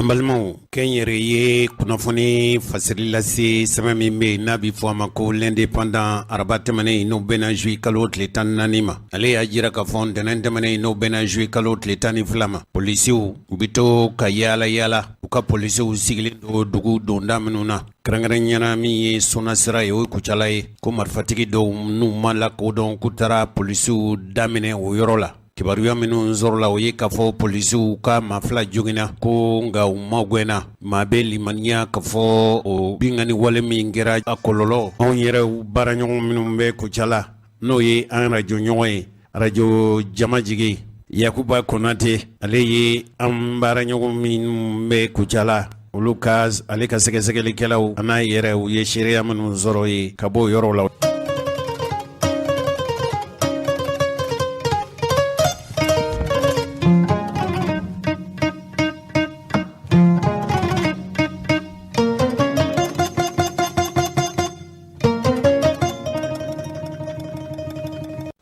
An balimaw, kɛnyɛrɛye kunnafoni fasiri lase sɛbɛn min bɛ yen n'a bɛ fɔ a ma ko L'Indépendant, araba tɛmɛnen n'o bɛnna juillet kalo tile 14 ma, ale y'a jira k'a fɔ ntɛnɛn tɛmɛnen n'o bɛnna juillet kalo tile 12 ma, polisiw u bɛ to ka yaala yaala, u ka polisiw sigilen don dugu donda minnu na, kɛrɛnkɛrɛnnenya la min ye Sonasira ye, o ye Kucala ye, ko marifatigi dɔw n'u ma lakodɔn k'u taara polisiw daminɛ o yɔrɔ la. Kibaruya minnu sɔrɔla, o ye k'a fɔ polisiw ka maa fila joginna, ko nka u ma gɛnna. Maa bɛ limaniya k'a fɔ o binkanni wale min kɛra, a kɔlɔlɔ, anw yɛrɛ baaraɲɔgɔn minnu bɛ Kucala, n'o ye an arajo ɲɔgɔn ye, arajo Jamajigi, Yakuba Konate, ale ye an baaraɲɔgɔn minnu bɛ Kucala, olu ka ale ka sɛgɛsɛgɛlikɛlaw an'a yɛrɛ, u ye seereya minnu sɔrɔ ye ka bɔ o yɔrɔ la.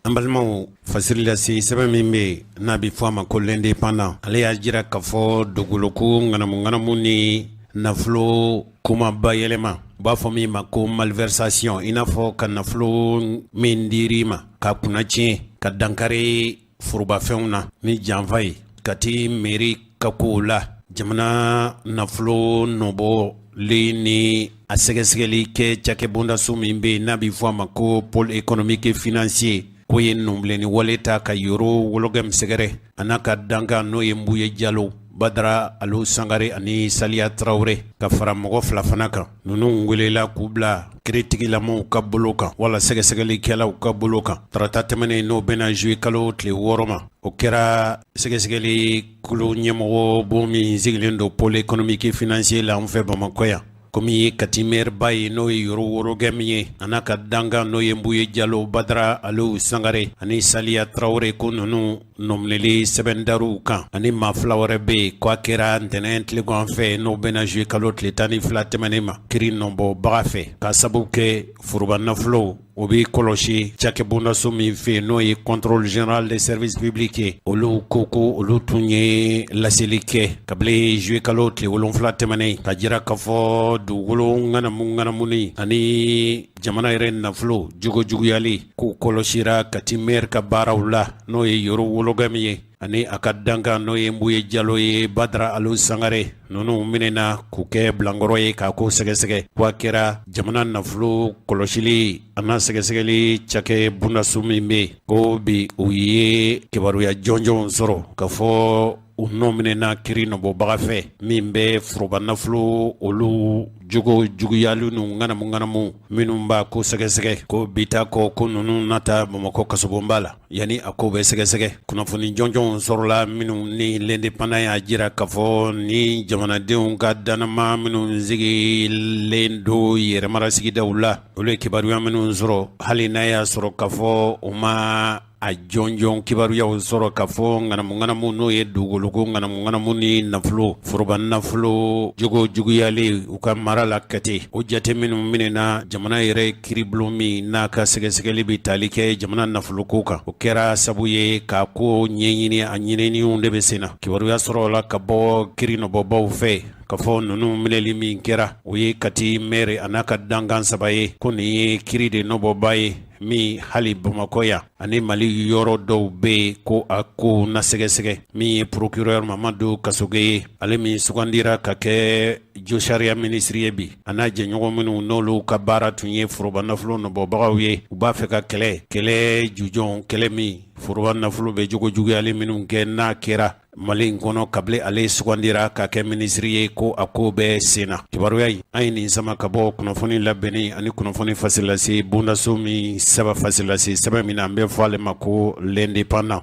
An balimaw, fasiri lase sɛbɛn min bɛ yen n'a bɛ fɔ a ma ko L'Indépendant, ale y'a jira k'a fɔ dugukolo ŋanamuŋanamu ni nafolo kuma bayɛlɛma, u b'a fɔ min ma ko malversation, i n'a fɔ ka nafolo min dir'i ma ka kunna tiɲɛ, ka dankari forobafɛnw na ni janfa ye, Kati mairie ka kow la, jamana nafolo nɔbɔli ni a sɛgɛsɛgɛli kɛ cakɛbondaso min bɛ yen n'a bɛ fɔ a ma ko pôle économique et financier, k'o ye nɔminɛli wale ta ka Yoro Wologɛm sɛgɛrɛ, a n'a ka dankan n'o ye Mbuye Jalo, Badara Alu Sangare ani Saliya Tarawele, ka fara mɔgɔ fila fana kan. Ninnu welela k'u bila kiiritigilamaw ka bolo kan wala sɛgɛsɛgɛlikɛlaw ka bolo kan tarata tɛmɛnen, n'o bɛnna juillet kalo tile 6 ma. O kɛra sɛgɛsɛgɛli kulu ɲɛmɔgɔ bon min sigilen don pôle économique et financier la an fɛ Bamakɔ yan, komi ye Kati maireba ye, n'o ye Yoro Worogɛm ye, a n'a ka dankan n'o ye Mbuye Jalo, Badara Alu Sangare ani Saliya Tarawele, ko ninnu nɔminɛli sɛbɛn dar'u kan, ani maa fila wɛrɛ bɛ yen, ko a kɛra ntɛnɛn tilegan fɛ, n'o bɛnna juillet kalo tile 12 tɛmɛnen ma, kiri nɔbɔbaga fɛ, ka sababu kɛ foroba nafolo o bɛ kɔlɔsi cakɛbondaso min fɛ yen, n'o ye contrôle général des services publics ye. Olu ko ko olu tun ye laseli kɛ kabini juillet kalo tile 7 tɛmɛnen, ka jira k'a fɔ dugukolo ŋanamu ŋanamuni ani jamana yɛrɛ nafolo jogo juguyali k'u kɔlɔsira Kati maire ka baaraw la, n'o ye Yoro Wologɛm ye, ani a ka dankan n'o ye Mbuye Jalo ye, Badara Alu Sangare. Ninnu minɛna k'u kɛ bilankɔrɔ ye k'a ko sɛgɛsɛgɛ, ko a kɛra jamana nafolo kɔlɔsili an'a sɛgɛsɛgɛli cakɛ bondaso min bɛ yen, ko bi u ye kibaruya jɔnjɔnw sɔrɔ k'a fɔ u nɔ minɛna kiri nɔbɔbaga fɛ min bɛ foroba nafolo olu jogo juguyali n'u ŋanamu ŋanamu minnu b'a ko sɛgɛsɛgɛ, ko bi ta kɔ, ko ninnu na taa Bamakɔ kasobonba la yanni a ko bɛ sɛgɛsɛgɛ. Kunnafoni jɔnjɔnw sɔrɔla minnu ni L'Indépendant y'a jira k'a fɔ ni jamanadenw ka dannama minnu sigilen don yɛrɛmara sigidaw la, olu ye kibaruya minnu sɔrɔ, hali n'a y'a sɔrɔ k'a fɔ u ma a jɔnjɔn kibaruyaw sɔrɔ k'a fɔ ŋanamu ŋanamu, n'o ye dugukoloko ŋanamu ŋanamu ni nafolo foroba nafolo jogo juguyali u ka mara la Kati, o jate minnu minɛna jamana yɛrɛ kiribulon min n'a ka sɛgɛsɛgɛli bɛ tali kɛ jamana nafoloko kan, o kɛra sabu ye k'a ko ɲɛɲini. A ɲininiw de bɛ sen na. Kibaruya sɔrɔla ka bɔ kiri nɔbɔbaw fɛ k'a fɔ ninnu minɛli min kɛra, o ye Kati maire a n'a ka dankan saba ye, ko nin ye kiri de nɔbɔba ye min hali Bamakɔ yan ani Mali yɔrɔ dɔw bɛ yen, ko a ko na sɛgɛsɛgɛ. Min ye procureur Mamadu Kasoge ye, ale min sugandira ka kɛ josariya minisiri ye bi, a n'a jɛɲɔgɔn minnu n'olu ka baara tun ye foroba nafolo nɔbɔbagaw ye, u b'a fɛ ka kɛlɛ kɛlɛ jujɔn, kɛlɛ min foroba nafolo bɛ jogo juguyali minnu kɛ, n'a kɛra Mali in kɔnɔ kabini ale sugandira ka kɛ minisiri ye, ko a ko bɛ sen na. Kibaruya in, an ye nin sama ka bɔ kunnafoni labɛnni ani kunnafoni fasilase bondaso min saba fasilase sɛbɛn min na, an bɛ fɔ ale ma ko L'Indépendant.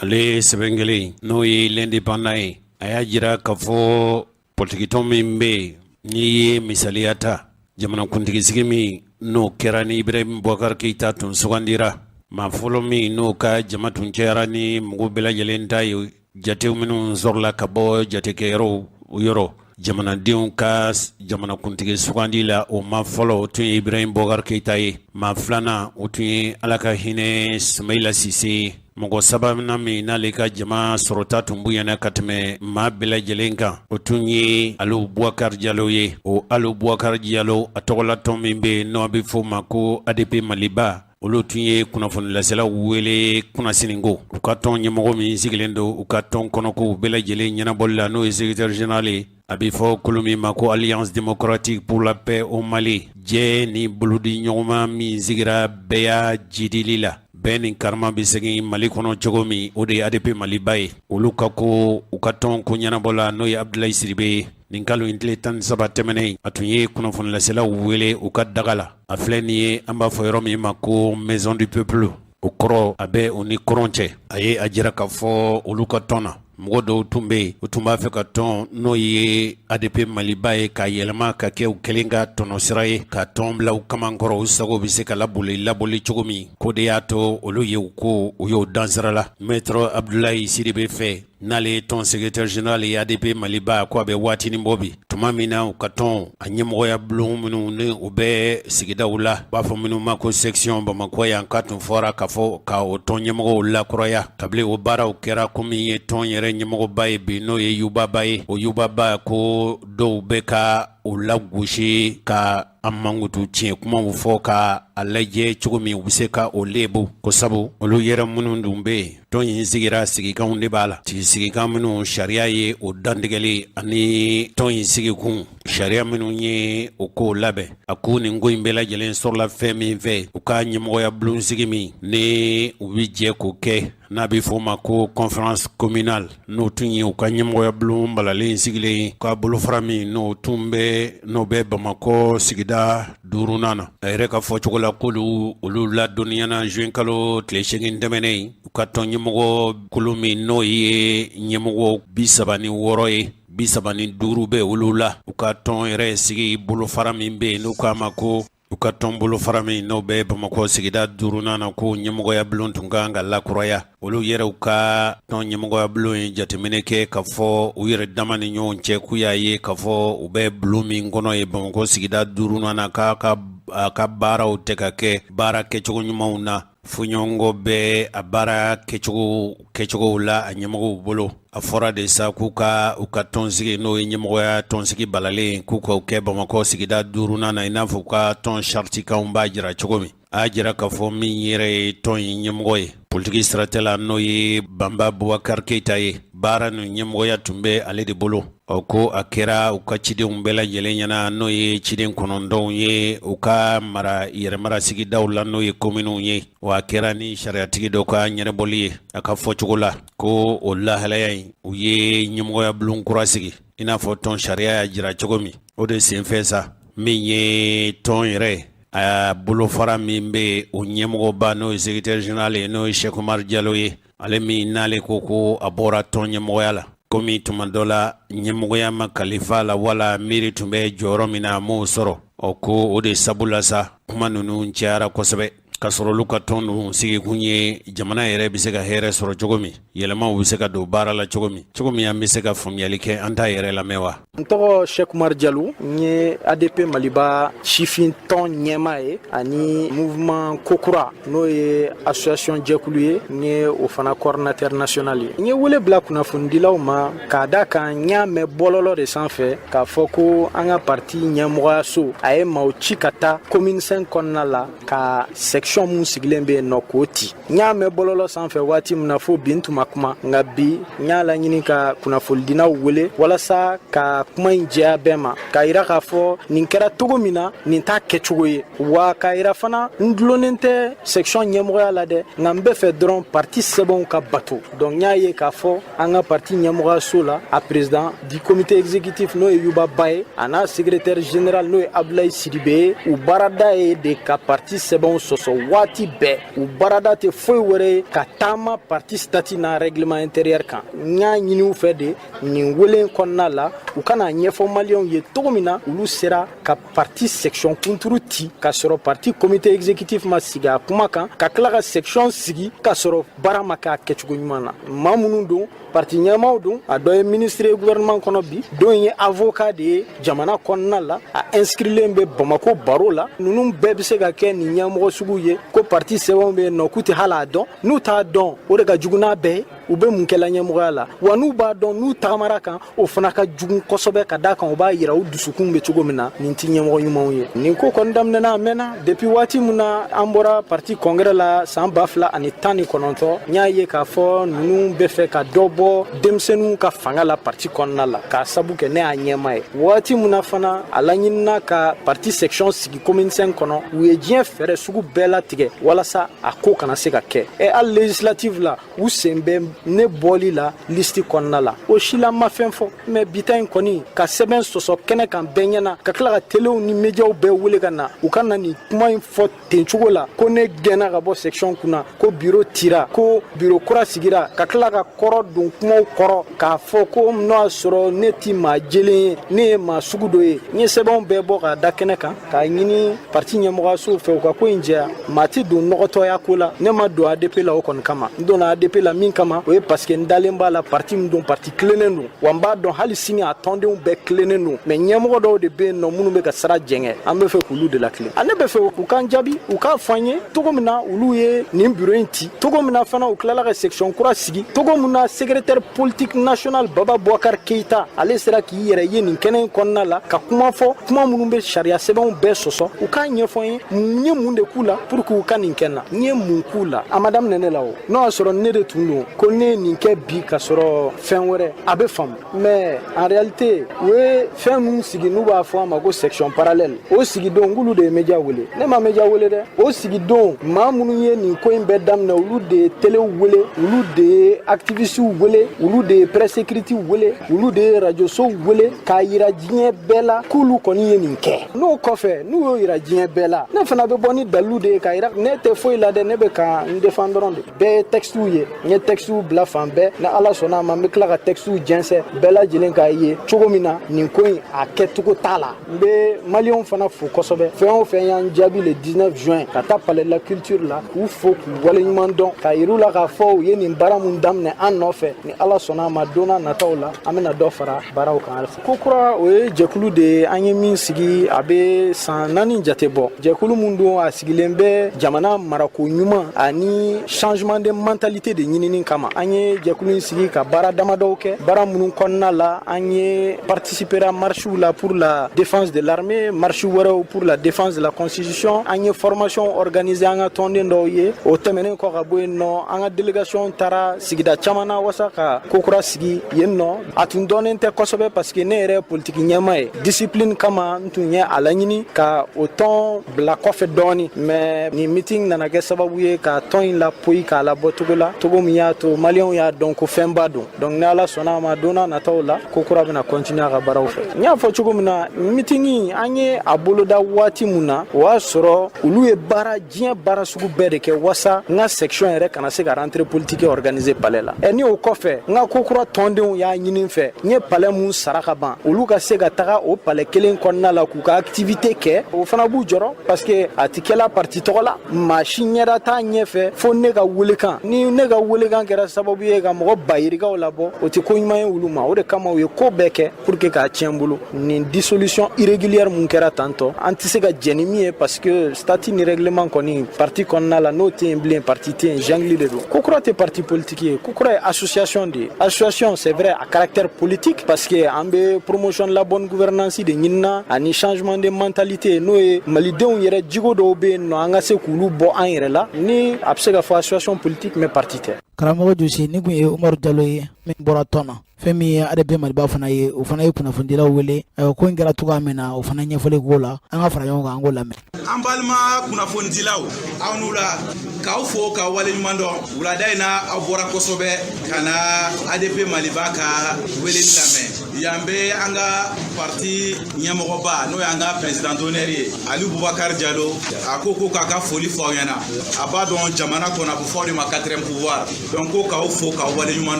Ale sɛbɛn kelen, n'o ye L'Indépendant ye, a y'a jira k'a fɔ politikitɔn min bɛ yen, n'i ye misaliya ta jamanakuntigisigi min n'o kɛra ni Ibrahim Boubacar Keïta tun sugandira, maa fɔlɔ min n'o ka jama tun cayara ni mɔgɔ bɛɛ lajɛlen ta ye, jatew minnu sɔrɔla ka bɔ jatekɛyɔrɔw yɔrɔ. Jamanadenw ka jamanakuntigi sugandi la, o maa fɔlɔ, o tun ye Ibrahim Boubacar Keita ye. Maa filanan, o tun ye Ala ka hinɛ Sumayila Sise ye. Mɔgɔ sabanan min n'ale ka jama sɔrɔta tun bonyana ka tɛmɛ maa bɛɛ lajɛlen kan, o tun ye Alu Bubakari Jalo ye. O Alu Bubakari Jalo, a tɔgɔlatɔn min bɛ yen n'o bɛ f'o ma ko ADP Maliba, olu tun ye kunnafonilaselaw wele kunasini ko u ka tɔn ɲɛmɔgɔ min sigilen don u ka tɔn kɔnɔkow bɛɛ lajɛlen ɲɛnabɔli la, n'o ye secrétaire général ye, a bɛ fɔ kulu min ma ko Alliance démocratique pour la paix au Mali. Jɛ ni bolodi ɲɔgɔnma min sigira bɛɛya jidili la, bɛn ni karama bɛ segin Mali kɔnɔ cogo min, o de ye ADP Maliba ye. Olu ka ko u ka tɔn ko ɲɛnabɔ la, n'o ye Abdoulaye Sidibe ye, nin kalo in tile 13 tɛmɛnen, a tun ye kunnafonilaselaw wele u ka daga la. A filɛ nin ye, an b'a fɔ yɔrɔ min ma ko Maison du Peuple, o kɔrɔ a bɛ u ni kɔrɔn cɛ. A ye a jira k'a fɔ olu ka tɔn na, mɔgɔ dɔw tun bɛ yen, u tun b'a fɛ ka tɔn, n'o ye ADP Maliba ye, ka yɛlɛma ka kɛ u kelen ka tɔnɔ sira ye, ka tɔn bila u kamankɔrɔ, u sago bɛ se ka laboli laboli cogo min. K'o de y'a to olu ye u ko u y'o dansira la. Maître Abdoulaye Sidibe fɛ, n'ale ye tɔn secrétaire général ye ADP Maliba, ko a bɛ waatinin bɔ bi, tuma min na u ka tɔn a ɲɛmɔgɔya bulon minnu ni u bɛ sigidaw la, u b'a fɔ minnu ma ko section, Bamakɔ yan, k'a tun fɔra k'a fɔ ka o tɔn ɲɛmɔgɔw lakuraya. Kabini o baaraw kɛra, ko min ye tɔn yɛrɛ ɲɛmɔgɔba ye bi, n'o ye Yuba Ba ye, o Yuba Ba ko dɔw bɛ ka o lagosi, ka a mankutu tiɲɛ kumaw fɔ, ka a lajɛ cogo min u bɛ se ka o lebu, ko sabu olu yɛrɛ minnu dun bɛ yen, tɔn in sigira sigikanw de b'a la, sigikan minnu sariya ye o dantigɛli ani tɔn in sigikun sariya minnu ye o kow labɛn. A ko nin ko in bɛɛ lajɛlen sɔrɔla fɛn min fɛ, u ka ɲɛmɔgɔya bulonsigi min ni u bɛ jɛ k'o kɛ, n'a bɛ f'o ma ko conférence communale, n'o tun ye u ka ɲɛmɔgɔya bulon balalen sigilen ka bolofara min n'o tun bɛ n'o bɛ Bamakɔ sigida duurunan na. A yɛrɛ ka fɔcogo la, k'olu olu ladɔnniyana juin kalo tile 8 tɛmɛnen, u ka tɔn ɲɛmɔgɔ kulu min n'o ye ɲɛmɔgɔ 36 ye, 35 bɛ olu la, u ka tɔn yɛrɛ sigi bolofara min bɛ yen n'u k'a ma ko u ka tɔn bolofara min n'o bɛ Bamakɔ sigida duurunan na, ko ɲɛmɔgɔya bulon tun kan ka lakuraya. Olu yɛrɛw ka tɔn ɲɛmɔgɔya bulon ye jateminɛ kɛ k'a fɔ u yɛrɛ dama ni ɲɔgɔn cɛ, k'u y'a ye k'a fɔ u bɛ bulon min kɔnɔ ye Bamakɔ sigida duurunan na, k'a ka baaraw tɛ ka kɛ baara kɛcogo ɲumanw na. Fɔɲɔgɔnkɔ bɛ a baara kɛcogow la a ɲɛmɔgɔw bolo. A fɔra de sa k'u ka u ka tɔnsigi, n'o ye ɲɛmɔgɔya tɔnsigi balalen, k'u k'o kɛ Bamakɔ sigida duurunan na, i n'a fɔ u ka tɔn saritikanw b'a jira cogo min. A y'a jira k'a fɔ min yɛrɛ ye tɔn in ɲɛmɔgɔ ye politiki siratɛ la, n'o ye Banba Bubakari Keyita ye, baara nin ɲɛmɔgɔya tun bɛ ale de bolo. Ɔ ko a kɛra u ka cidenw bɛɛ lajɛlen ɲɛna, n'o ye ciden 9 ye u ka mara yɛrɛmara sigidaw la, n'o ye kominiw ye. Wa a kɛra ni sariyatigi dɔ ka ɲɛnabɔli ye. A ka fɔcogo la, ko o lahalaya in, u ye ɲɛmɔgɔya bulon kura sigi i n'a fɔ tɔn sariya y'a jira cogo min. O de senfɛ sa, min ye tɔn yɛrɛ a bolofara min bɛ, o ɲɛmɔgɔba, n'o ye secrétaire général ye, n'o ye Sɛki Umaru Jalo ye, ale min n'ale ko ko a bɔra tɔn ɲɛmɔgɔya la, komi tuma dɔ la ɲɛmɔgɔya ma kalifa la, wala miiri tun bɛ jɔyɔrɔ min na, a m'o sɔrɔ. Ɔ ko o de sabu la sa, kuma ninnu cayara kosɛbɛ, k'a sɔrɔ olu ka tɔn ninnu sigikun ye jamana yɛrɛ bɛ se ka hɛrɛ sɔrɔ cogo min, yɛlɛmaw bɛ se ka don baara la cogo min, cogo min an bɛ se ka faamuyali kɛ. An t'a yɛrɛ lamɛn wa? N tɔgɔ Sɛki Umaru Jalo, n ye ADP Maliba sifin tɔn ɲɛmaa ye ani mouvement Kokura, n'o ye association jɛkulu ye, n ye o fana coordinateur national ye. N ye wele bila kunnafonidilaw ma k'a da kan n y'a mɛn bɔlɔlɔ de sanfɛ k'a fɔ ko an ka parti ɲɛmɔgɔyaso a ye maaw ci ka taa commune 5 kɔnɔna la ka section mun sigilen bɛ yen nɔ k'o ci. N y'a mɛn bɔlɔlɔ sanfɛ waati min na, fo bi n tun ma kuma, nka bi n y'a laɲini ka kunnafonidilaw wele walasa ka kuma in jɛya bɛɛ ma, k'a yira k'a fɔ nin kɛra cogo min na, nin t'a kɛcogo ye, wa k'a yira fana n dulonnen tɛ section ɲɛmɔgɔya la dɛ, nka n bɛ fɛ dɔrɔn parti sɛbɛnw ka bato. Donc n y'a ye k'a fɔ an ka parti ɲɛmɔgɔyaso la, a président du comité exécutif, n'o ye Yuba Ba ye, a n'a secrétaire général, n'o ye Abdoulaye Sidibe ye, u baarada ye de ka parti sɛbɛnw sɔsɔ waati bɛɛ. U baarada tɛ foyi wɛrɛ ye ka taama parti statut n'a règlement intérieur kan. N y'a ɲini u fɛ de nin wele kɔnɔna la, u ka n'a ɲɛfɔ maliyɛnw ye cogo min na olu sera ka parti section kunturu ci k'a sɔrɔ parti comité exécutif ma sigi a kuma kan, ka tila ka section sigi k'a sɔrɔ baara ma kɛ a kɛcogo ɲuman na. Maa minnu don, Parti ɲɛmaaw don, a dɔ ye ministre ye gouvernement kɔnɔ bi, dɔ ye avocat de ye jamana kɔnɔna la, a inscrilen bɛ Bamako barreau la. Ninnu bɛɛ bɛ se ka kɛ nin ɲɛmɔgɔ sugu ye ko parti sɛbɛnw bɛ yen nɔ k'u tɛ hali a dɔn. N'u t'a dɔn, o de ka jugu n'a bɛɛ ye. U bɛ mun kɛla ɲɛmɔgɔya la? Wa n'u b'a dɔn, n'u tagamara kan, o fana ka jugu kosɛbɛ, ka d'a kan o b'a yira u dusukun bɛ cogo min na. Nin ti ɲɛmɔgɔ ɲumanw ye. Nin ko kɔni daminɛna, a mɛnna. Depuis waati min na an bɔra parti congrès la san 2019, n y'a ye k'a fɔ ninnu bɛ fɛ ka dɔ bɔ denmisɛnninw ka fanga la parti kɔnɔna la, k'a sabu kɛ ne y'a ɲɛma ye. Waati min na fana a laɲinina ka parti section sigi commune 5 kɔnɔ, u ye diɲɛ fɛɛrɛ sugu bɛɛ latigɛ walasa a ko kana se ka kɛ. Ɛ, hali législative la, u sen bɛ ne bɔli la liste kɔnɔna la, o si la n ma fɛn fɔ. Mais bi ta in kɔni, ka sɛbɛn sɔsɔ kɛnɛ kan bɛɛ ɲɛna, ka tila ka telew ni médiaw bɛɛ wele ka na, u ka na nin kuma in fɔ ten cogo la ko ne gɛnna ka bɔ section kunna, ko bureau tira, ko bureau kura sigira, ka tila ka kɔrɔ don kumaw kɔrɔ k'a fɔ ko n'o y'a sɔrɔ ne ti maa jelen ye, ne ye maa sugu dɔ ye. N ye sɛbɛnw bɛɛ bɔ k'a da kɛnɛ kan k'a ɲini parti ɲɛmɔgɔyasow fɛ, u ka ko in jɛya. Maa ti don nɔgɔtɔya ko la. Ne ma don ADP la o kɔni kama. N donna ADP la min kama, o ye parce que n dalen b'a la parti min don, parti tilennen don. Wa n b'a dɔn hali sini a tɔndenw bɛɛ tilennen don. Mais ɲɛmɔgɔ dɔw de bɛ yen nɔ minnu bɛ ka sira jɛngɛ, an bɛ fɛ k'olu de latilen. A ne bɛ fɛ u k'an jaabi, u k'a fɔ an ye cogo min na olu ye nin bureau in ci, cogo min na fana u tilala ka section kura sigi, cogo min na secrétaire politique national Baba Boubacar Keïta, ale sera k'i yɛrɛ ye nin kɛnɛ in kɔnɔna la ka kuma fɔ, kuma minnu bɛ sariya sɛbɛnw bɛɛ sɔsɔ. U k'a ɲɛfɔ n ye, n ye mun de k'u la pour que u ka nin kɛ n na? N ye mun k'u la? A ma daminɛ ne la. O n'o y'a sɔrɔ ne de tun don ko ne ye nin kɛ bi ka sɔrɔ fɛn wɛrɛ, a bɛ faamu. Mais en réalité, u ye fɛn mun sigi n'u b'a fɔ a ma ko section parallèle, o sigidon k'olu de ye média wele. Ne ma média wele dɛ. O sigidon, maa minnu ye nin ko in bɛɛ daminɛ, olu de ye telew wele, olu de ye activistes wele, olu de ye presse écrite wele, olu de ye radiosow wele k'a yira diɲɛ bɛɛ la k'olu kɔni ye nin kɛ. N'o kɔfɛ, n'u y'o yira diɲɛ bɛɛ la, ne fana bɛ bɔ ni dalilu de ye k'a yira ne tɛ foyi la dɛ, ne bɛ ka n défend dɔrɔn de. Bɛɛ ye textes ye, n ye textes bila fan bɛɛ. Ni Ala sɔnna a ma, n bɛ tila ka textes jɛnsɛn, bɛɛ lajɛlen k'a ye cogo min na nin ko in a kɛcogo t'a la. N bɛ maliyɛnw fana fo kosɛbɛ, fɛn o fɛn y'an jaabi le 19 juin ka taa Palais de la Culture la, k'u fo, k'u waleɲuman dɔn, k'a yir'u la k'a fɔ u ye nin baara mun daminɛ an nɔfɛ. Ni Ala sɔnna a ma, don n'a nataw la, an bɛna dɔ fara baaraw kan halisa. Ko kura, o ye jɛkulu de ye an ye min sigi, a bɛ san 4 jate bɔ. Jɛkulu mun don, a sigilen bɛ jamana marako ɲuman ani changement de mentalité de ɲinini kama. An ye jɛkulu in sigi ka baara damadɔw kɛ, baara minnu kɔnɔna la an ye participera marchew la pour la défense de l'armée, marche wɛrɛw pour la défense de la constitution. An ye formation organiser an ka tɔnden dɔw ye. O tɛmɛnen kɔ ka bɔ yen nɔ, an ka délégation taara sigida caman na wasa ka kokura sigi yen nɔ. A tun dɔnnen tɛ kosɛbɛ parce que ne yɛrɛ ye politiki ɲɛma ye, discipline kama n tun ye a laɲini ka o tɔn bila kɔfɛ dɔɔni. Mais nin meeting nana kɛ sababu ye ka tɔn in lapoyi, k'a labɔ cogo la, cogo min y'a to maliyɛnw y'a dɔn ko fɛnba don. Donc ni Ala sɔnna a ma, don n'a nataw la, ko kura bɛna continuer a ka baaraw fɛ. N y'a fɔ cogo min na, meeting an ye a boloda waati mun na, o y'a sɔrɔ olu ye baara, diɲɛ baara sugu bɛɛ de kɛ wasa n ka section yɛrɛ kana se ka rentrée politique organiser palais la. Ɛ, ni o kɔfɛ, n ka ko kura tɔndenw y'a ɲini fɛ, n ye palais mun sara ka ban, olu ka se ka taga o palais kelen kɔnɔna la k'u ka activité kɛ, o fana b'u jɔrɔ parce que a ti kɛla parti tɔgɔ la. Maa si ɲɛda t'a ɲɛfɛ fo ne ka welekan. Ni ne ka welekan kɛra sababu ye ka mɔgɔ bayirikaw labɔ, o tɛ ko ɲuman ye olu ma. O de kama u ye ko bɛɛ kɛ pour que k'a tiɲɛ n bolo. Nin dissolution irrégulière mun kɛra tantɔ, an tɛ se ka jɛn ni min ye parce que statut ni règlement kɔni parti kɔnɔna la, n'o tɛ yen bilen, parti tɛ yen, jungle de don. Ko kura tɛ parti politique ye, ko kura ye association de ye. Association, c'est vrai, à caractère politique parce que an bɛ promotion de la bonne gouvernance de ɲinina ani changement de mentalité, n'o ye malidenw yɛrɛ jigo dɔw bɛ yen nɔ, an ka se k'olu bɔ an yɛrɛ la. Ni a bɛ se ka fɔ association politique, mais parti tɛ. Karamɔgɔ Jose, ni kun ye Umaru Jalo ye min bɔra tɔn na. Fɛn min ye ADP Maliba fana ye, o fana ye kunnafonidilaw wele. Ayiwa, ko in kɛra cogoya min na, o fana ɲɛfɔli k'o la. An ka fara ɲɔgɔn kan, an k'o lamɛn. An balima kunnafonidilaw, aw n'u la, k'aw fo k'aw waleɲuman dɔn. Wulada in na, aw bɔra kosɛbɛ ka na ADP Maliba ka weleli lamɛn. Yan bɛ an ka parti ɲɛmɔgɔba, n'o y'an ka président d'honneur ye, Ali Bubakari Jalo. A ko ko k'a ka foli fɔ aw ɲɛna. A b'a dɔn jamana kɔnɔ, a bɛ fɔ o de ma quatrième pouvoir. Donc ko k'aw fo k'aw waleɲuman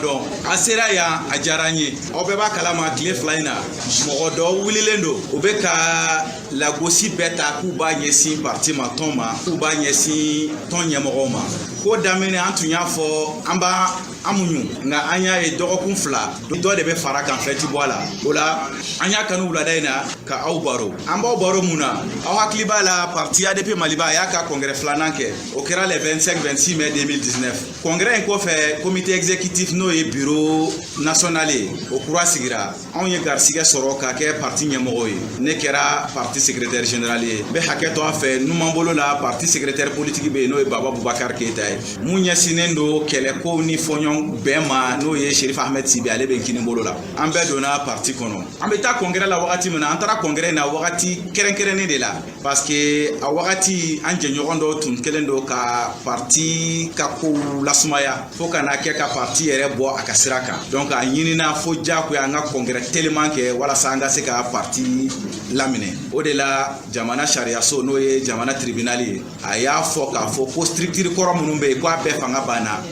dɔn. A sera yan, a diyara an ye. Aw bɛɛ b'a kalama, tile 2 in na, mɔgɔ dɔ wulilen don, u bɛ ka lagosi bɛɛ ta k'u b'a ɲɛsin parti ma, tɔn ma, k'u b'a ɲɛsin tɔn ɲɛmɔgɔw ma. Ko daminɛ, an tun y'a fɔ an b'a an muɲu, nka an y'a ye dɔgɔkun 2, dɔ de bɛ fara kan, fɛn ti bɔ a la. O la, an y'a kanu wulada in na ka aw baro. An b'aw baro mun na? Aw hakili b'a la, parti ADP Maliba, a y'a ka congrès filanan kɛ. O kɛra le 25 26 mai 2019. Congrès in kɔfɛ, comité exécutif, n'o ye bureau national ye, o kura sigira. Anw ye garisɛgɛ sɔrɔ ka kɛ parti ɲɛmɔgɔ ye. Ne kɛra parti secrétaire général ye. N bɛ hakɛ to a fɛ, numan bolo la, parti secrétaire politique bɛ yen, n'o ye Baba Bubakar Keyita ye. Mun ɲɛsinnen don kɛlɛkow ni fɔɲɔgɔn bɛn ma, n'o ye Sherif Ahmed Sibi, ale bɛ kini bolo la. An bɛɛ donna parti kɔnɔ. An bɛ taa congrès la wagati min na, an taara congrès na wagati kɛrɛnkɛrɛnnen de la, parce que a wagati, an jɛɲɔgɔn dɔw tun kɛlen don ka parti ka kow lasumaya fo ka na kɛ ka parti yɛrɛ bɔ a ka sira kan. Donc a ɲinina fo diyagoya an ka congrès teliman kɛ walasa an ka se ka parti laminɛ. O de la, jamana sariyaso, n'o ye jamana tribunal ye, a y'a fɔ k'a fɔ ko structure kɔrɔ minnu bɛ yen, k'a bɛɛ fanga banna.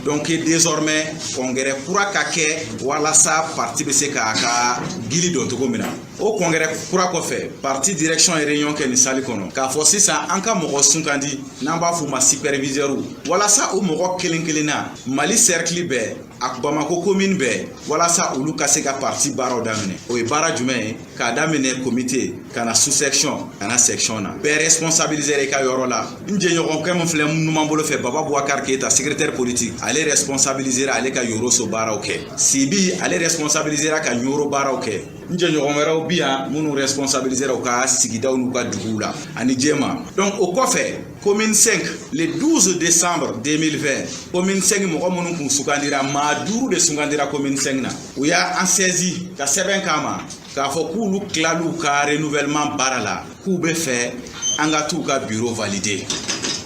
Donc désormais, congrès kura ka kɛ walasa parti bɛ se k'a ka gili dɔn cogo min na. O congrès kura kɔfɛ, parti direction ye réunion kɛ nin salle kɔnɔ k'a fɔ sisan an ka mɔgɔ sugandi, n'an b'a f'u ma superviseur, walasa o mɔgɔ kelen kelenna, Mali cercle bɛɛ, a Bamako commune bɛɛ, walasa olu ka se ka parti baaraw daminɛ. O ye baara jumɛn ye? K'a daminɛ comité ka na sous section, ka na section na, bɛɛ responsabiliser i ka yɔrɔ la. N jɛɲɔgɔnkɛ min filɛ numan bolo fɛ, Baba Boubacar Keyita, secrétaire politique, ale responsabiliser ale ka Yoroso baaraw kɛ. Sibi, ale responsabiliser ka Ɲoro baaraw kɛ. N jɛɲɔgɔn wɛrɛw bi yan minnu responsabiliser u ka sigidaw n'u ka duguw la ani jɛma. Donc o kɔfɛ, commune 5, le 12 décembre 2020, commune 5 mɔgɔ minnu kun sugandira, maa duuru de sugandira commune 5 na, u y'an saisi ka sɛbɛn k'a ma k'a fɔ k'olu tilal'u ka renouvellement baara la, k'u bɛ fɛ an ka t'u ka bureau valider.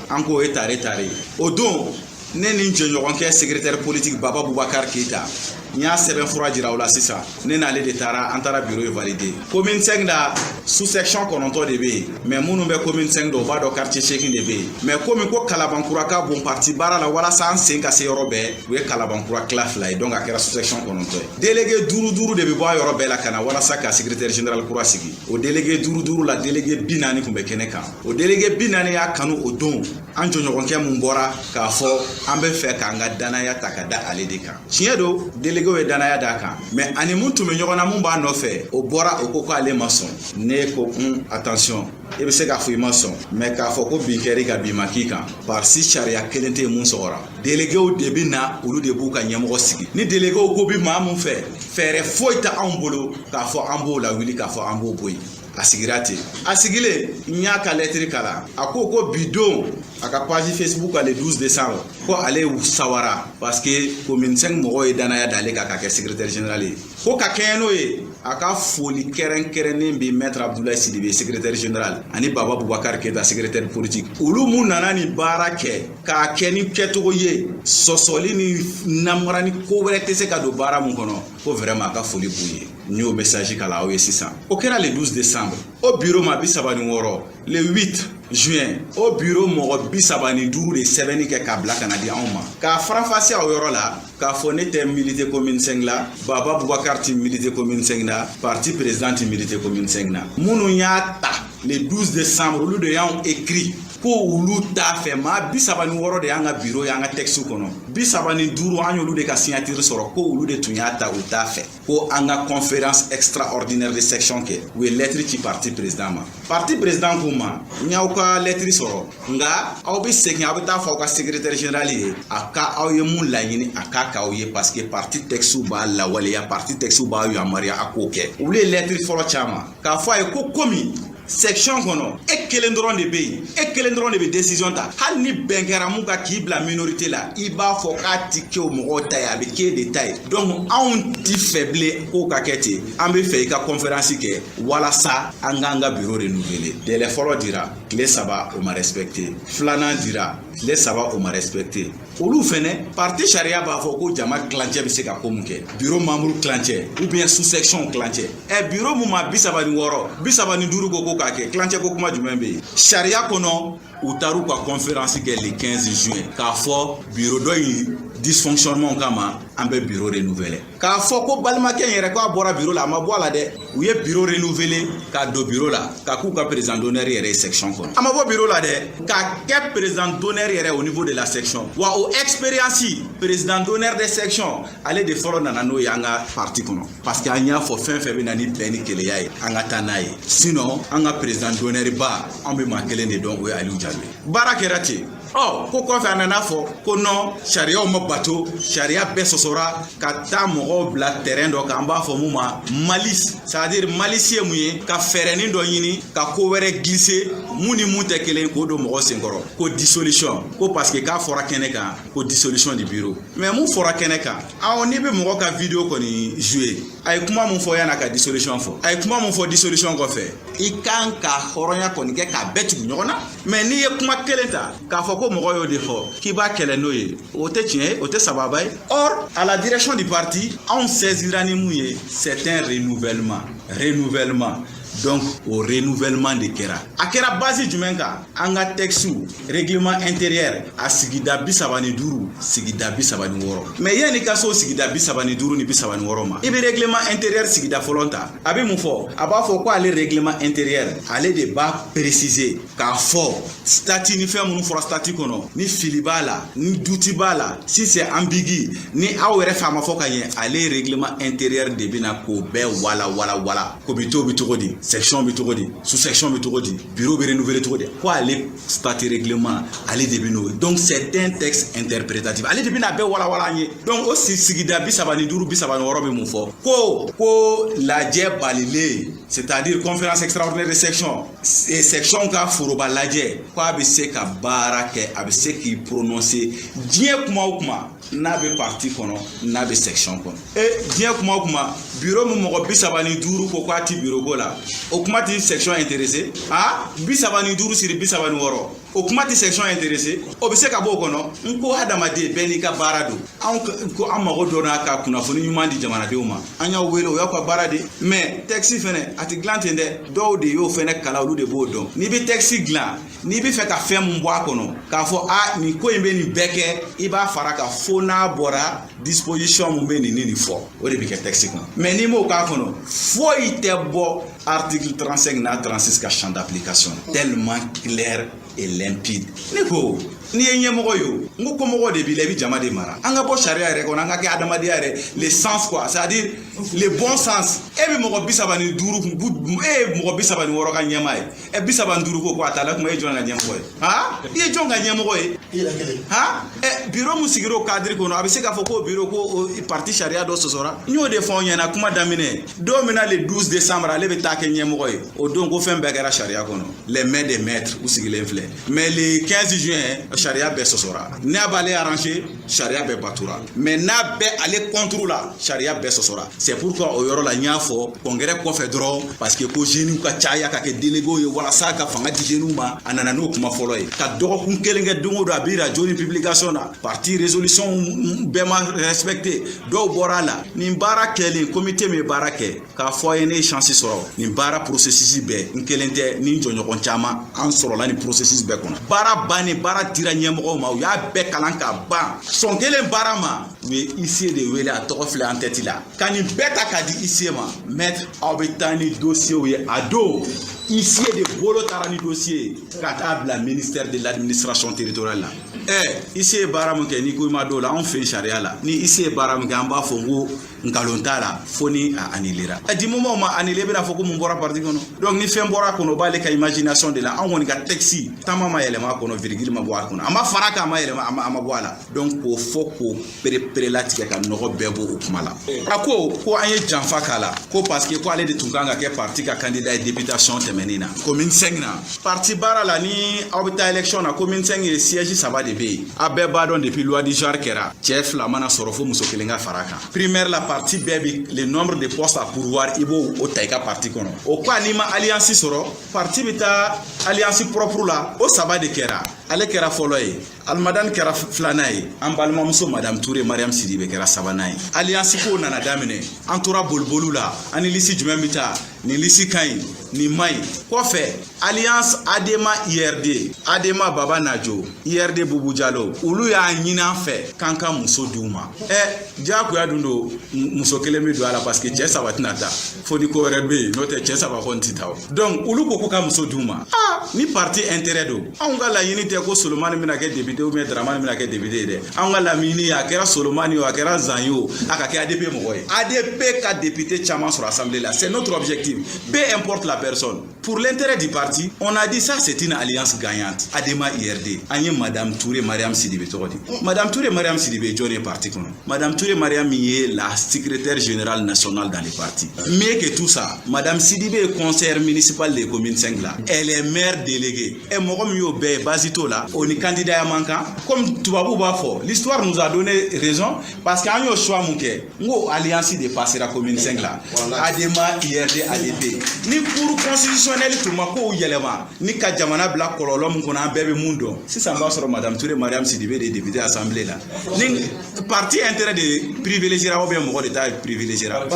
An k'o ye tare tare. O don, ne ni n jɛɲɔgɔnkɛ secrétaire politique Baba Boubacar Keyita, n y'a sɛbɛn fura jira o la sisan, ne n'ale de taara, an taara bureau ye valider. Commune 5 la, sous section kɔnɔntɔn de bɛ yen, mais minnu bɛ commune 5 dɔn, u b'a dɔn quartier seegin de bɛ yen. Mais komi ko Kalabankura ka bon parti baara la, walasa an sen ka se yɔrɔ bɛɛ, u ye Kalabankura tila fila ye. Donc a kɛra sous section 9 ye. Délégué duuru duuru de bɛ bɔ a yɔrɔ bɛɛ la ka na walasa ka secrétaire général kura sigi. O délégué duuru duuru la, délégué 40 tun bɛ kɛnɛ kan. O délégué 40 y'a kanu o don, an jɔɲɔgɔnkɛ mun bɔra k'a fɔ an bɛ fɛ k'an ka danaya ta ka da ale de kan. Tiɲɛ don, délégué ye danaya d'a kan, mais ani mun tun bɛ ɲɔgɔn na, mun b'a nɔfɛ, o bɔra, o ko k'ale ma sɔn. Ne ko un attention, i bɛ se k'a fɔ i ma sɔn, mais k'a fɔ ko bin kɛr'i kan, bin ma k'i kan, parti sariya kelen tɛ yen mun sɔgɔra. Déléguéw de bɛ na, olu de b'u ka ɲɛmɔgɔ sigi. Ni déléguéw ko bi maa mun fɛ, fɛɛrɛ foyi tɛ anw bolo k'a fɔ an b'o lawuli, k'a fɔ an b'o bɔ yen. A sigira ten. A sigilen, n y'a ka lɛtiri kalan. A ko ko bi don, a ka page Facebook kan, le 12 décembre, ko ale sawara parce que commune 5 mɔgɔw ye danaya d'ale kan ka kɛ secrétaire général ye. Ko ka kɛɲɛ n'o ye, a ka foli kɛrɛnkɛrɛnnen bɛ maître Abdoulaye Sidibe, secrétaire général, ani Baba Boubacar Keyita, secrétaire politique, olu mun nana ni baara kɛ k'a kɛ ni kɛcogo ye, sɔsɔli ni namara ni ko wɛrɛ tɛ se ka don baara mun kɔnɔ. Ko vraiment, a ka foli b'u ye. N y'o message kala aw ye sisan. O kɛra le 12 décembre. O bureau ma 36, le 8 juin, o bureau mɔgɔ 35 de sɛbɛnni kɛ k'a bila ka na di anw ma, k'a faranfasiya o yɔrɔ la k'a fɔ ne tɛ militer commune 5 la, Baba Boubacar ti militer commune 5 la, parti président ti militer commune 5 la. Minnu y'a ta le 12 décembre, olu de y'anw écrit ko olu t'a fɛ. Maa 36 de y'an ka bureau y'an ka texte kɔnɔ, 35, an y'olu de ka signature sɔrɔ, ko olu de tun y'a ta, u t'a fɛ ko an ka conférence extraordinaire de section kɛ. U ye lettre ci parti président ma. Parti président k'u ma: n y'aw ka lettre sɔrɔ, nka aw bɛ segin, aw bɛ taa fɔ aw ka secrétaire général ye, a ka aw ye mun laɲini, a k'a k'aw ye, parce que parti texte b'a lawaleya, parti texte b'a yamaruya a k'o kɛ. Olu ye lettre fɔlɔ caman k'a fɔ a ye ko komi section kɔnɔ, e kelen dɔrɔn de bɛ yen, e kelen dɔrɔn de bɛ décision ta, hali ni bɛn kɛra mun kan k'i bila minorité la, i b'a fɔ k'a ti kɛ o mɔgɔw ta ye, a bɛ k'e de ta ye. Donc anw ti fɛ bilen k'o ka kɛ ten, an bɛ fɛ i ka conférence kɛ walasa an k'an ka bureau renouveler. Délai fɔlɔ dira tile 3, o ma respecté. Filanan dira tile 3, o ma respecté. Olu fɛnɛ, parti sariya b'a fɔ ko jama kilancɛ bɛ se ka ko mun kɛ, bureau membre kilancɛ ou bien sous section kilancɛ. Ɛ, bureau mun ma 36, 35 ko k'a kɛ, kilancɛ ko kuma jumɛn bɛ yen sariya kɔnɔ? U taar'u ka conférence kɛ le 15 juin k'a fɔ bureau dɔ in Dysfonctionnement kama, an bɛ bureau renouveler. K'a fɔ ko balimakɛ in yɛrɛ k'a bɔra bureau la, a ma bɔ a la dɛ. U ye bureau renouveler k'a don bureau la, k'a k'u ka président d'honneur yɛrɛ ye section kɔnɔ. A ma bɔ bureau la dɛ, k'a kɛ président d'honneur yɛrɛ au niveau de la section. Wa o expérience, président d'honneur de section, ale de fɔlɔ nana n'o ye an ka parti kɔnɔ, parce que an y'a fɔ, fɛn fɛn bɛ na ni bɛn ni keleya ye, an ka taa n'a ye. Sinon an ka président d'honneur ba, an bɛ maa kelen de dɔn, o ye Aliou Diallo ye. Baara kɛra ten. Ɔ, ko kɔfɛ a nana fɔ ko non, sariyaw ma bato, sariya bɛɛ sɔsɔra, ka taa mɔgɔw bila terrain dɔ kan, an b'a fɔ mun ma malice. C'est à dire, malice ye mun ye? Ka fɛɛrɛnin dɔ ɲini ka ko wɛrɛ glisser, mun ni mun tɛ kelen, k'o don mɔgɔ senkɔrɔ, ko dissolution, ko parce que k'a fɔra kɛnɛ kan ko dissolution du bureau. Mais mun fɔra kɛnɛ kan? Awɔ, n'i bɛ mɔgɔ ka vidéo kɔni jouer, a ye kuma mun fɔ yan'a ka dissolution fɔ, a ye kuma mun fɔ dissolution kɔfɛ, i kan ka hɔrɔnya kɔni kɛ k'a bɛɛ tugu ɲɔgɔn na. Mais n'i ye kuma kelen ta k'a fɔ ko mɔgɔ y'o de fɔ, k'i b'a kɛlɛ n'o ye, o tɛ tiɲɛ ye, o tɛ sababa ye. Or, à la direction du parti, anw saisira ni mun ye? C'est un renouvellement. Renouvellement, donc o renouvellement de kɛra. A kɛra base jumɛn kan? An ka texte, règlement intérieur, a sigida 35, sigida 36. Mais yanni ka so sigida 35 ni 36 ma, i bɛ règlement intérieur sigida fɔlɔ ta. A bɛ mun fɔ? A b'a fɔ ko ale règlement intérieur, ale de b'a préciser k'a fɔ statut ni fɛn minnu fɔra statut kɔnɔ, ni fili b'a la, ni doute b'a la, si c'est ambigu, ni aw yɛrɛ fɛ a ma fɔ ka ɲɛ, ale règlement intérieur de bɛna k'o bɛɛ wala wala wala. Comité bɛ cogo di? Section bɛ cogo di? Sous section bɛ cogo di? Bureau bɛ renouveler cogo di? Ko ale statut, règlement, ale de bɛ n'o ye. Donc c'est un texte interprétatif, ale de bɛna bɛɛ wala wala an ye. Donc o sigida 35, 36 bɛ mun fɔ? Ko lajɛ balilen, c'est-à-dire conférence extraordinaire de section, section ka foroba lajɛ, ko a bɛ se ka baara kɛ, a bɛ se k'i prononcer diɲɛ kuma o kuma n'a bɛ parti kɔnɔ, n'a bɛ section kɔnɔ. E, diɲɛ kuma o kuma, bureau min mɔgɔ 35 ko k'a ti bureau ko la, o kuma ti section intéressé. Ah, 35 siri 36, o kuma ti section intéressé, o bɛ se ka bɔ o kɔnɔ. N ko hadamaden bɛɛ n'i ka baara don. Anw ko an mago dɔnna ka kunnafoni ɲuman di jamanadenw ma, an y'aw wele, o y'aw ka baara de. Mais texte fɛnɛ, a ti dilan ten dɛ. Dɔw de y'o fɛnɛ kalan, olu de b'o dɔn. N'i bɛ texte dilan, n'i bɛ fɛ ka fɛn mun bɔ a kɔnɔ, k'a fɔ a nin ko in bɛ nin bɛɛ kɛ, i b'a fara kan fo n'a bɔra disposition mun bɛ nin ni nin fɔ, o de bɛ kɛ texte kɔnɔ. Mais n'i m'o k'a kɔnɔ, foyi tɛ bɔ article 35 n'a 36 ka champ d'application, tellement clair et limpide. Ne ko n'i ye ɲɛmɔgɔ ye, o n ko komɔgɔ de b'i la, i bɛ jama de mara. An ka bɔ sariya yɛrɛ kɔnɔ, an ka kɛ adamadenya yɛrɛ, le sens quoi, c'est à dire le bon sens. E bɛ mɔgɔ 35 kun, e ye mɔgɔ 36 ka ɲɛmaa ye. Ɛ, 35 ko a t'a la kuma, e ye jɔn ka ɲɛmɔgɔ ye? Han, i ye jɔn ka ɲɛmɔgɔ ye? Han, ɛ, bureau mun sigira o cadre kɔnɔ, a bɛ se k'a fɔ ko bureau ko parti sariya dɔ sɔsɔra. N y'o de fɔ aw ɲɛna kuma daminɛ. Don min na, le 12 décembre, ale bɛ taa kɛ ɲɛmɔgɔ ye, o don ko fɛn bɛɛ kɛra sariya kɔnɔ. Les mains des maîtres, u sigilen filɛ. Mais le 15 juin, sariya bɛɛ sɔsɔra. N'a b'ale arranger, sariya bɛɛ batura, mais n'a bɛ ale contre la, sariya bɛɛ sɔsɔra. C'est pourquoi o yɔrɔ la, n y'a fɔ congrès kɔfɛ dɔrɔn, parce que ko jeunes ka caya ka kɛ délégués ye walasa ka fanga di jeunes ma, a nana n'o kuma fɔlɔ ye. Ka dɔgɔkun kelen kɛ, don o don a bɛ radio ni publication na, parti résolution bɛɛ ma respecté, dɔw bɔra a la. Nin baara kɛlen, comité min ye baara kɛ, k'a fɔ a ye, ne ye chance sɔrɔ nin baara processus bɛɛ, n kelen tɛ, ni n jɔɲɔgɔn caman, an sɔrɔla nin processus bɛɛ kɔnɔ. Baara bannen, baara dira ɲɛmɔgɔw ma, u y'a bɛɛ kalan ka ban, sɔn kelen baara ma. U ye huissier de wele, a tɔgɔ filɛ en tête la, ka nin bɛɛ ta k'a di huissier ma: maître, aw bɛ taa ni dossier ye. A don, huissier de bolo taara ni dossier ye ka taa bila ministère de l'Administration territoriale la. Ɛ, huissier ye baara min kɛ, n'i ko i ma dɔw la, anw fɛ yen sariya la, ni huissier ye baara min kɛ, an b'a fɔ n ko nkalon t'a la fo ni a annulera. Ɛ, du moment o ma annulé, i bɛna fɔ ko mun bɔra parti kɔnɔ? Donc ni fɛn bɔra a kɔnɔ, o b'ale ka imagination de la. Anw kɔni ka texte taama ma yɛlɛma a kɔnɔ, virgule ma bɔ a kɔnɔ, a ma fara kan, a ma yɛlɛma, a ma bɔ a la. Donc k'o fɔ k'o perepere latigɛ ka nɔgɔ bɛɛ bɔ o kuma la. A ko ko an ye janfa k'a la, ko parce que ko ale de tun kan ka kɛ parti ka candidat ye députation tɛmɛnen na commune 5 na. Parti baara la, ni aw bɛ taa élection na, commune 5 ye siège saba de bɛ yen. A bɛɛ b'a dɔn, depuis loi du genre kɛra, cɛ fila mana sɔrɔ, fo muso kelen ka fara kan. Primaire la, parti bɛɛ bi le nombre de postes à pourvoir, i b'o o ta i ka parti kɔnɔ. O ko n'i ma alliance sɔrɔ, parti bɛ taa alliance propre la. O saba de kɛra: ale kɛra fɔlɔ ye, Alimadani kɛra filanan ye, an balimamuso madame Toure Mariam Sidibe kɛra sabanan ye. Alliance ko nana daminɛ, an tora boliboliw la, an ni liste jumɛn bɛ taa? Nin liste ka ɲi, Nin man ɲi. Kɔfɛ, alliance ADEMA IRD, ADEMA Baba Najo, IRD Bubu Jalo, olu y'a ɲini an fɛ k'an ka muso d'u ma. Ɛ, diyagoya dun don, muso kelen bɛ don a la, parce que cɛ saba tɛna taa fo ni ko wɛrɛ bɛ yen, n'o tɛ cɛ saba kɔni tɛ taa o. Donc olu ko ka muso d'u ma. Aa, ni parti intérêt don, anw ka laɲini tɛ ko Solomani bɛna kɛ député ou bien Dramani bɛna kɛ député ye dɛ. Anw ka laɲini, a kɛra Solomani o, a kɛra Zan ye o, a ka kɛ ADP mɔgɔ ye, ADP ka député caman sɔrɔ assemblée la, c'est notre objectif, peu importe la personne. Pour l'intérêt du parti, on a dit ça, c'est une alliance gagnante. ADEMA IRD, an ye Madame Touré Mariam Sidibé tɔgɔ di. Madame Touré Mariam Sidibé, jɔn ye parti kɔnɔ? Madame Touré Mariam ye la secrétaire générale nationale dans le parti. Mieux que tout ça, Madame Sidibé est conseillère municipale de commune 5 là. Elle est maire déléguée. Et mɔgɔ min y'o bɛɛ ye, baasi t'o la, o ni candidat man kan. Comme tubabu b'a fɔ, l'histoire nous a donné raison, parce que an y'o choix mun kɛ, n ko alliance de passera commune 5 la. ADEMA IRD ADP. Ni cour constitutionnelle tun ma kow yɛlɛma ni ka jamana bila kɔlɔlɔ min kɔnɔ, an bɛɛ bɛ mun dɔn sisan, b'a sɔrɔ Madame Touré Mariam Sidibé de ye député assemblée la. Ni parti intérêt de privilégiera ou bien mɔgɔ de ta privilégiera?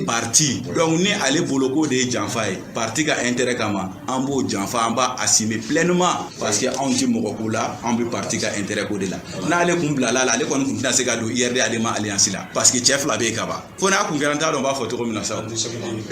Parti. Donc ni ale bolo k'o de ye janfa ye parti ka intérêt kama, an b'o janfa, an b'a assumer pleinement, parce que anw ti mɔgɔ ko la, an bɛ parti ka intérêt ko de la. N'ale kun bilala la, ale kɔni kun tɛna se ka don IRD ADEMA alliance la, parce que cɛ fila bɛ yen ka ban. Fo n'a kun kɛra, n t'a dɔn n b'a fɔ cogo min na sa.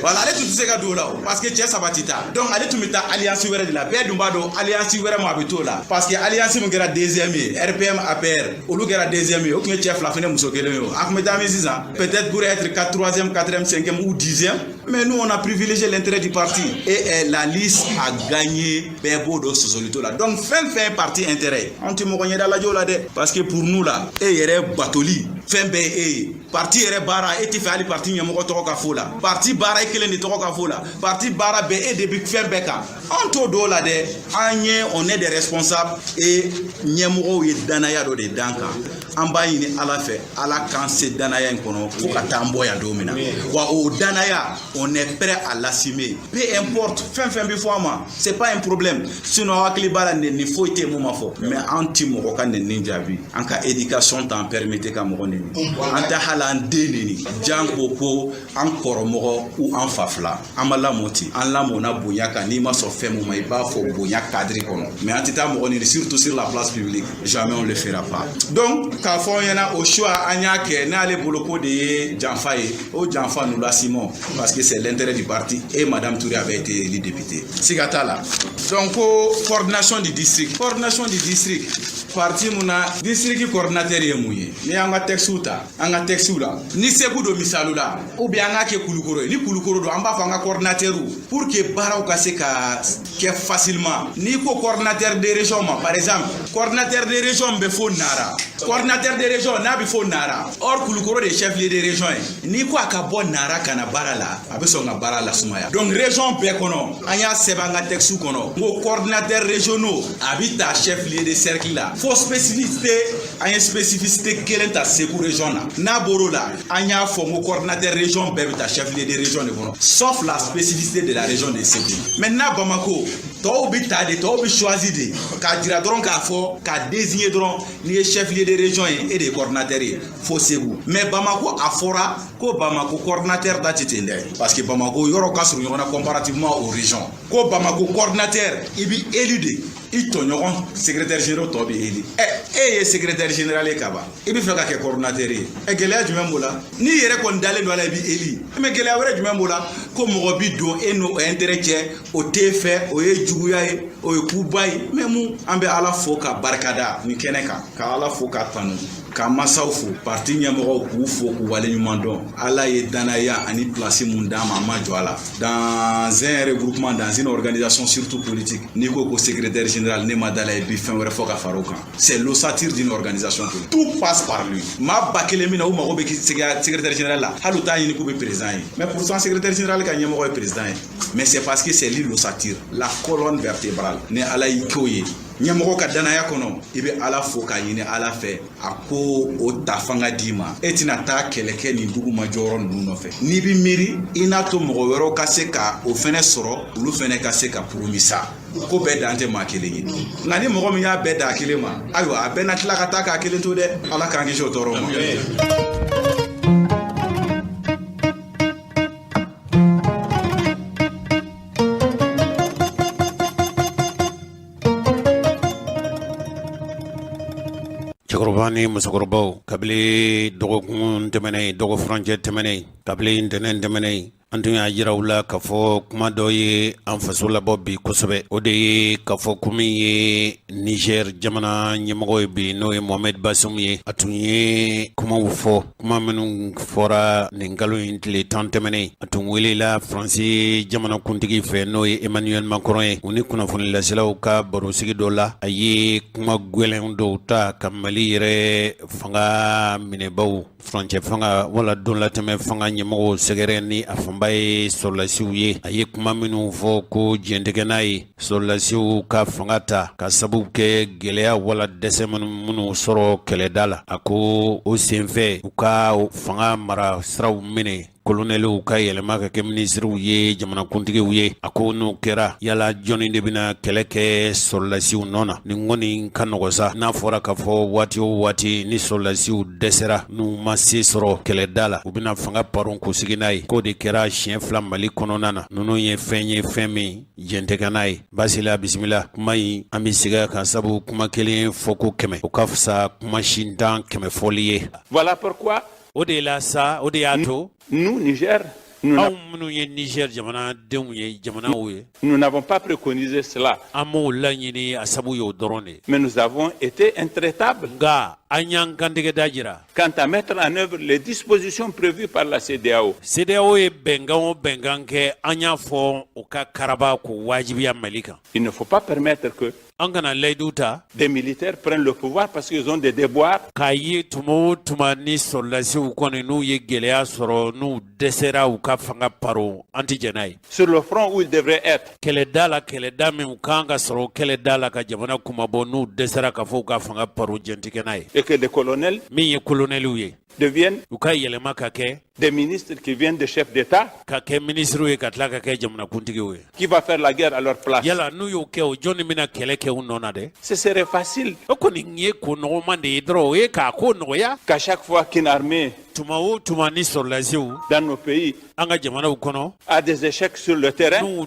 Voilà, ale tun tɛ se ka don o la o, parce que cɛ saba ti taa. Donc ale tun bɛ taa alliance wɛrɛ de la. Bɛɛ dun b'a dɔn alliance wɛrɛ ma, a bɛ t'o la, parce que alliance min kɛra deuxième ye, RPM APR, olu kɛra deuxième ye, o tun ye cɛ fila fɛnɛ, muso kelen ye o. A tun bɛ taa min sisan, peut-être pour être quatre, troisième, quatrième, cinquième ou 10e. Mais nous, on a privilégié l'intérêt du parti et la liste a gagné. Bɛɛ b'o dɔn, sɔsɔli t'o la. Donc fɛn fɛn parti intérêt, an tɛ mɔgɔ ɲɛda lajɛ o la dɛ, parce que pour nous là, e yɛrɛ batoli fɛn bɛɛ ye e ye. Parti yɛrɛ baara, e tɛ fɛ hali parti ɲɛmɔgɔ tɔgɔ ka f'o la. Parti baara, e kelen de tɔgɔ ka f'o la. Parti baara bɛɛ, e de bɛ fɛn bɛɛ kan. Anw t'o dɔw la dɛ. An ye, on est des responsables et ɲɛmɔgɔw ye danaya dɔ de d'an kan. An b'a ɲini Ala fɛ, Ala k'an se danaya in kɔnɔ fo ka taa an bɔ yan don min na. Wa o danaya, on est prêt à l'assumer, peu importe fɛn fɛn bɛ fɔ an ma, c'est pas un problème. Sinon aw hakili b'a la, nɛni foyi tɛ yen mun ma fɔ, mais an ti mɔgɔ ka nɛni jaabi. An ka éducation t'an permettre ka mɔgɔ nɛni. An tɛ hali an den nɛni, janko ko an kɔrɔmɔgɔ ou an fa fila. An ma lamɔ ten, an lamɔna bonya kan. N'i ma sɔn fɛn mun ma, i b'a fɔ bonya cadre kɔnɔ, mais an tɛ taa mɔgɔ nɛni, surtout sur la place publique, jamais, on le fera pas. Donc k'a fɔ aw ɲɛna, o choix an y'a kɛ, n'ale bolo ko de ye janfa ye, o janfa, nous l'assumons, parce que c'est l'intérêt du parti et Madame Touré avait été élue député, siga t'a la. Donc ko coordination du district, coordination du district, parti mun na district coordinateur ye mun ye? Ni y'an ka texte ta, an ka texte la, ni Segu don misali la, ou bien an k'a kɛ Kulukoro ye, ni Kulukoro don, an b'a fɔ an ka coordinateur, pour que baaraw ka se ka kɛ facilement. N'i ko coordinateur de région ma, par exemple coordinateur de région bɛ fo Nara, coordinateur de région n'a bɛ fo Nara, or Kulukoro de ye chef lieu de région ye, n'i ko a ka bɔ Nara ka na baara la, a bɛ sɔn ka baara lasumaya. Donc région bɛɛ kɔnɔ, an y'a sɛbɛn an ka texte kɔnɔ n ko coordinateur régionaux a bɛ ta chef lieu de cercle la, fo spécificité. An ye spécificité kelen ta Segu région na. N'a bɔr'o la, an y'a fɔ n ko coordinateur région bɛɛ bɛ ta chef lieu de région de kɔnɔ, sauf la spécificité de la région de Segu. Maintenant Bamako, tɔw bɛ ta de, tɔw bɛ choisi de k'a jira dɔrɔn, k'a fɔ k'a désigner dɔrɔn, n'i ye chef lieu de région ye, e de ye coordinateur ye fo Segu. Mais Bamako, a fɔra ko Bamako coordinateur ta tɛ ten dɛ, parce que Bamako yɔrɔ ka surun ɲɔgɔn na comparativement aux régions. Ko Bamako coordinateur, i bi élu de, i tɔɲɔgɔn secrétaire général tɔ bɛ élu. Ɛ, e ye secrétaire général ye kaban, i bɛ fɛ ka kɛ coordinateur ye, ɛ, gɛlɛya jumɛn b'o la? N'i yɛrɛ kɔni dalen don a la, i bɛ élu. Mais gɛlɛya wɛrɛ jumɛn b'o la ko mɔgɔ bi don e n'o intérêt cɛ? O t'e fɛ, o ye juguya ye, o ye kuba ye. Mais mun, an bɛ Ala fo ka barikada nin kɛnɛ kan, ka Ala fo ka tanu, ka masaw fo, parti ɲɛmɔgɔw k'u fo k'u waleɲuman dɔn. Ala ye danaya ani place mun d'an ma, an ma jɔ a la. Dans un regroupement, dans une organisation, surtout politique, n'i ko ko secrétaire général, ne ma da la i bi fɛn wɛrɛ fɔ ka fara o kan. C'est l'ossature d'une organisation politique, tout passe par lui. Maa 1000 min na, u mago bɛ secrétaire général la, hali u t'a ɲini k'u bɛ président ye. Mais pourtant secrétaire général ka ɲɛmɔgɔ ye président ye, mais c'est parce que c'est lui l'ossature, la colonne vertébrale. Ni Ala y'i k'o ye ɲɛmɔgɔ ka danaya kɔnɔ, i bɛ Ala fo k'a ɲini Ala fɛ a ko o ta fanga d'i ma. E tɛna taa kɛlɛ kɛ nin dugu ma jɔyɔrɔ ninnu nɔfɛ. N'i bi miiri, i n'a to mɔgɔ wɛrɛw ka se ka o fɛnɛ sɔrɔ, olu fɛnɛ ka se ka promisa ko bɛɛ dan tɛ maa kelen ye. Nka ni mɔgɔ min y'a bɛɛ da kelen ma, ayiwa, a bɛɛ na tila ka taa k'a kelen to dɛ. Ala k'an kisi o tɔɔrɔ ma. Cɛkɔrɔba ni musokɔrɔbaw, kabini dɔgɔkun tɛmɛnen, dɔgɔfurancɛ tɛmɛnen, kabini ntɛnɛn tɛmɛnen, an tun y'a jira u la k'a fɔ kuma dɔ ye an faso labɔ bi kosɛbɛ. O de ye k'a fɔ ko min ye Niger jamana ɲɛmɔgɔ ye bi, n'o ye Mohamed Bazoum ye, a tun ye kumaw fɔ, kuma minnu fɔra nin kalo in tile 10 tɛmɛnen. A tun welela Faransi jamanakuntigi fɛ, n'o ye Emmanuel Macron ye. U ni kunnafonilaselaw ka barosigi dɔ la, a ye kuma gɛlɛn dɔw ta ka Mali yɛrɛ fanga minɛbaw, furancɛ fanga wala donlatɛmɛ fanga ɲɛmɔgɔw sɛgɛrɛ, ni a fanba ye sɔrɔlasiw ye. A ye kuma minnu fɔ ko jɛn tɛ kɛ n'a ye sɔrɔlasiw ka fanga ta ka sabu kɛ gɛlɛya wala dɛsɛ minnu sɔrɔ kɛlɛda la. A ko o senfɛ, u ka fanga mara siraw minɛ, kolonɛliw ka yɛlɛma ka kɛ minisiriw ye, jamanakuntigiw ye. A ko n'o kɛra, yala jɔnni de bɛna kɛlɛ kɛ sɔrɔlasiw nɔ na? Nin kɔni ka nɔgɔ sa, n'a fɔra k'a fɔ waati o waati ni sɔrɔlasiw dɛsɛra, n'u ma se sɔrɔ kɛlɛda la, u bɛna fanga paron k'u sigi n'a ye. K'o de kɛra siɲɛ fila Mali kɔnɔna na. Ninnu ye fɛn ye, fɛn min jɛn tɛ kɛ n'a ye. Baasi la, bisimila. Kuma in, an bɛ segin a kan, sabu kuma kelen fɔko 100, o ka fisa kuma sintan 100 fɔli ye. Voilà pourquoi O de la sa, o de y'a to nous, Niger, nous anw minnu ye Niger jamanadenw ye, jamanaw ye, nous n'avons pas préconisé cela, an m'o laɲini, a sabu y'o dɔrɔn de ye. mais nous avons été intraitables Nka an y'an kantigɛ da jira quant à mettre en œuvre les dispositions prévues par la CEDEAO. CEDEAO ye bɛnkan o bɛnkan kɛ, an y'a fɔ o ka karaba k'o wajibiya Mali kan. Il ne faut pas permettre que An kana layidu ta des militaires prennent le pouvoir parce qu'ils ont des déboires. k'a ye tuma o tuma ni sɔrɔlasiw kɔni, n'u ye gɛlɛya sɔrɔ, n'u dɛsɛra, u ka fanga paro, an tɛ jɛn n'a ye. Sur le front où ils devraient être. Kɛlɛda la, kɛlɛda min u kan ka sɔrɔ kɛlɛda la ka jamana kumabɔ, n'u dɛsɛra ka fɔ u ka fanga paro, jɛn tɛ kɛ n'a ye. Et que des colonels Min ye kolonɛliw ye, deviennent u ka yɛlɛma ka kɛ des ministres qui viennent de chefs d'État ka kɛ minisiriw ye, ka tila ka kɛ jamanakuntigiw ye. qui va faire la guerre à leur place. Yala n'u y'o kɛ, o jɔnni bɛna kɛlɛ kɛ u nɔ na dɛ? Ce serait facile O kɔni ye ko nɔgɔman de ye dɔrɔn, o ye k'a ko nɔgɔya. qu'à chaque fois qu'une armée Tuma o tuma ni sɔrɔlasiw dans nos pays an ka jamanaw kɔnɔ a des échecs sur le terrain, n'u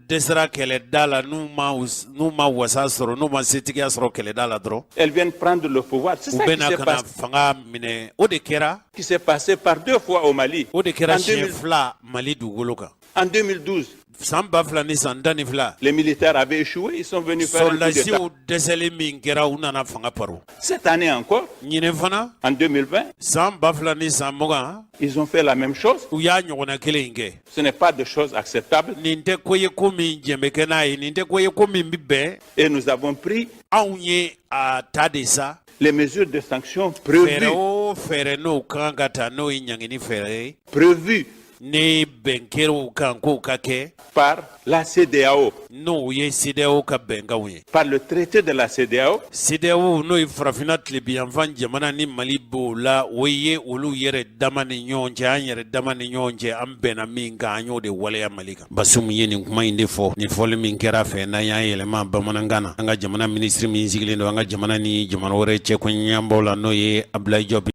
dɛsɛra kɛlɛda la, n'u ma wasa sɔrɔ, n'u ma setigiya sɔrɔ kɛlɛda la dɔrɔn, elles viennent prendre le pouvoir. C'est u ça qui bɛna s'est ka na passé, fanga minɛ. O de kɛra qui s'est passé par deux fois au Mali. O de kɛra En, siɲɛ 2000 fila Mali dugukolo kan. En 2012, San 2012, les militaires avaient échoué, ils sont venus faire un coup d'État. sɔrɔlasiw dɛsɛli min kɛra, u nana fanga paro. Cette année encore, Ɲinɛ fana, en 2020, san 2020, ils ont fait la même chose. u y'a ɲɔgɔnna kelen in kɛ. Ce n'est pas de choses acceptables. Nin tɛ ko ye ko min jɛn bɛ kɛ n'a ye, nin tɛ ko ye ko min bɛ bɛn. Et nous avons pris Anw ye a ta de sa les mesures de sanctions fɛɛrɛ prévues, o fɛɛrɛ n'o kan ka ta, n'o ye ɲangini fɛɛrɛ ye, prévues ni bɛn kɛr'o kan k'o ka kɛ, par la CEDEAO, n'o ye CEDEAO ka bɛnkanw ye, par le traité de la CEDEAO, CEDEAO, n'o ye farafinna tilebinyanfan jamana ni Mali b'o la, o ye olu yɛrɛ dama ni ɲɔgɔn cɛ, an yɛrɛ dama ni ɲɔgɔn cɛ, an bɛnna min kan, an y'o de waleya Mali kan. Bazoum ye nin kuma in de fɔ. Nin fɔli min kɛra fɛ, n'an y'a yɛlɛma bamanankan na, an ka jamana minisiri min sigilen don an ka jamana ni jamana wɛrɛ cɛ ko ɲɛbɔ la, n'o ye Abdoulaye Diop.